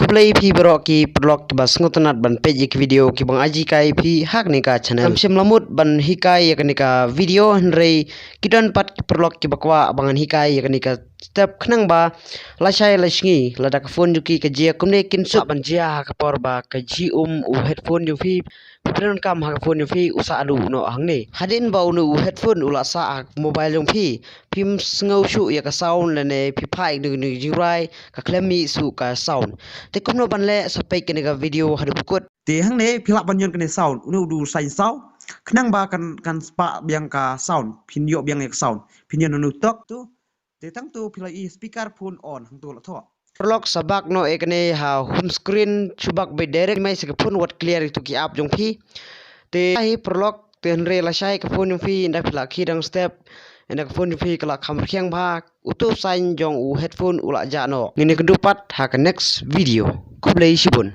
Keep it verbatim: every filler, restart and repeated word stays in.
Khublei phi baroh ki paralok kiba sngewtynnat ban peit ïa ki video kiba nga ai jinghikai phi ha kane ka channel. Ngam shym la mut ban hikai ïa kane ka video hynrei ki don pat ki paralok kiba kwah ba ngan hikai ïa kane ka step khnang ba lashai lashisngi lada ka phone jong ki ka jia kumne kin suk ban jia ha ka por ba ka jia um u headphone jong phi. Phi pyndonkam ha ka phone jong phi u sah duh noh hangne. Hadien ba une u headphone u la sah ha ka mobile jong phi, phim sngew shuh ïa ka sound lane phi phah ïa kane ka jingrwai ka khlem mih shuh ka sound. Te kumno ban leh sa peit kane ka video haduh ba kut. Te hangne phi lah ban ïoh kane sound, une u dei u sign sound. Khnang ba kan kan spah biang ka sound, phin ïoh biang ïa ka sound. Phin ïoh nanu tok tu. Te tang tu phi la i speaker phone on hangtu la thoh. Paralok sa back noh ïa kane ha home screen, shu back beit direct mai sha ka phone wat clear ïa tu ki app jong phi. Te hi paralok te hynrei lashai ka phone jong phi ynda phi la khie dang step ynda ka phone jong phi ka la kham rkhiang bha, utu sign jong u headphone u la jah noh. Ngin ïakynduh pat ha ka next video. Khublei shibun.